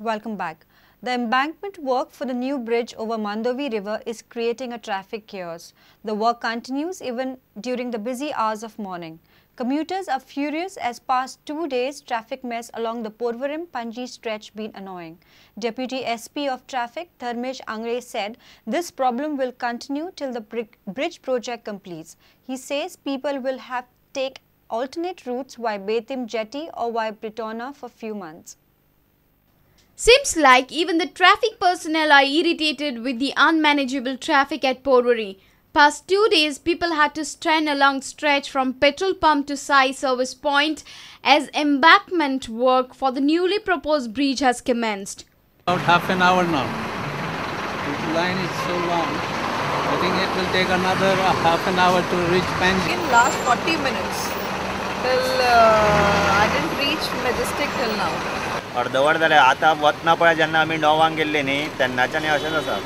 Welcome back. The embankment work for the new bridge over Mandovi River is creating a traffic chaos. The work continues even during the busy hours of morning. Commuters are furious as past 2 days traffic mess along the Porvorim-Panji stretch been annoying. Deputy SP of Traffic Dharmesh Angre said this problem will continue till the bridge project completes. He says people will have to take alternate routes via Betim Jetty or via Britona for few months. Seems like even the traffic personnel are irritated with the unmanageable traffic at Porvorim. Past 2 days, people had to stand along stretch from petrol pump to Sai service point as embankment work for the newly proposed bridge has commenced. About half an hour now. The line is so long. I think it will take another half an hour to reach Panji. In last 40 minutes, till I didn't reach Majestic till now. अर्धवर जालें आतां वतना पळय जेन्ना आमी णवांक गेल्ले न्ही तेन्नाच्यान अशेंच आसा.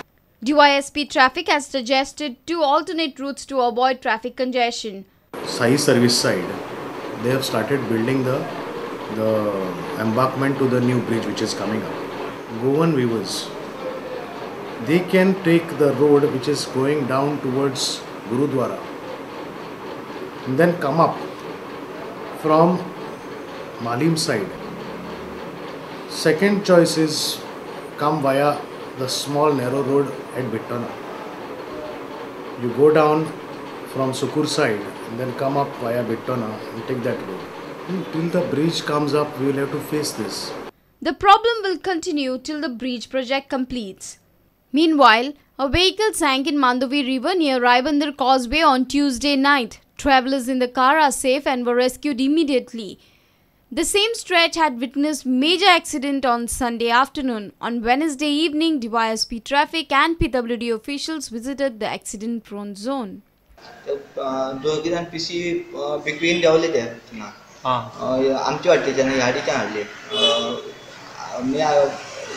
DYSP Traffic has suggested 2 alternate routes to avoid traffic congestion. Sai service side, they have started building the embankment to the new bridge which is coming up. Goan weavers, they can take the road which is going down towards Gurudwara and then come up from Malim side. Second choice is come via the small narrow road at Bittona. You go down from Sukur side and then come up via Bittona and take that road. Till the bridge comes up, we will have to face this. The problem will continue till the bridge project completes. Meanwhile, a vehicle sank in Mandovi River near Raibandar Causeway on Tuesday night. Travelers in the car are safe and were rescued immediately. The same stretch had witnessed major accident on Sunday afternoon. On Wednesday evening, DYSP Traffic and PWD officials visited the accident-prone zone. दोगी जाण पिसी बेगीन देंवले ते थिंगा आमचे वाटेच्यान ह्या हाडले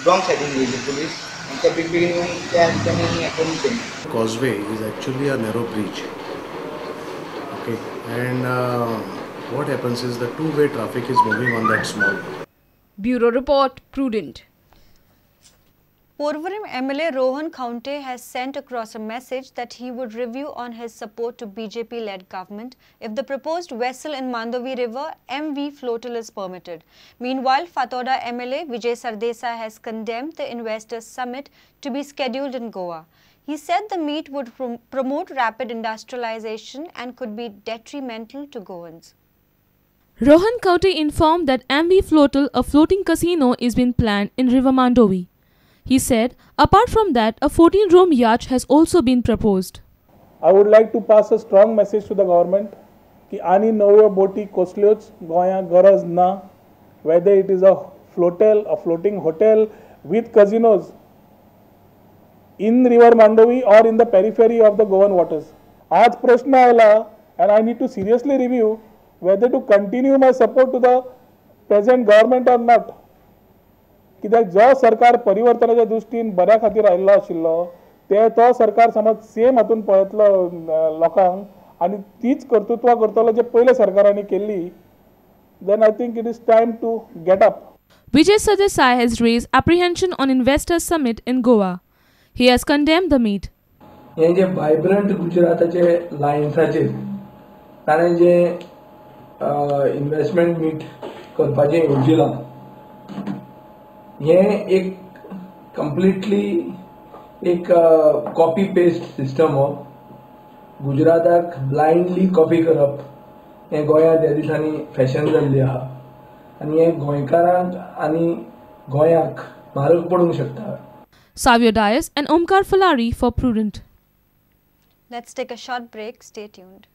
wrong सायडीन येयले पुलीस आनी ते बेगीन येवन त्या तांणी हें करून केलें. Causeway is actually a narrow bridge. Okay, and what happens is the two-way traffic is moving on that small. Bureau Report, Prudent. Porvorim MLA Rohan Khaunte has sent across a message that he would review on his support to BJP-led government if the proposed vessel in Mandovi River, MV Flotel, is permitted. Meanwhile, Fatorda MLA Vijay Sardesai has condemned the Investors Summit to be scheduled in Goa. He said the meet would promote rapid industrialization and could be detrimental to Goans. Rohan Khaunte informed that MV Flotel, a floating casino, is being planned in River Mandovi. He said, apart from that, a 14-room yacht has also been proposed. I would like to pass a strong message to the government ki ani नव्यो बोटी कसल्योच गोंयांक गरज ना, whether it is a flotel, a floating hotel with casinos in River Mandovi or in the periphery of the Goan waters. आज प्रश्न आयला and I need to seriously review whether to continue my support to the present government or not. कित्याक जो सरकार परिवर्तनाच्या दृश्टीन बऱ्या खातीर आयिल्लो आशिल्लो ते तो सरकार समज सेम हातून पळयतलो लोकांक आनी तीच कर्तृत्वां करतलो जे पयल्या सरकारांनी केल्ली, then I think it is time to get up. Vijay Sardesai has raised apprehension on Investors Summit in Goa. He has condemned the meet. हे जे वायब्रंट गुजराताचे लायन्साचेर ताणें जे इन्वेस्टमेंट मीट करपाचें येवजिलां हें एक कंप्लिटली एक कॉपी पेस्ट सिस्टम हो. गुजराताक ब्लायंडली कॉपी करप हें गोंयांत ह्या दिसांनी फॅशन जाल्ली आहा आनी हें गोंयकारांक आनी गोंयाक म्हारग पडूंक शकता. Savio Dias and Omkar Falari for Prudent. Let's take a short break. Stay tuned.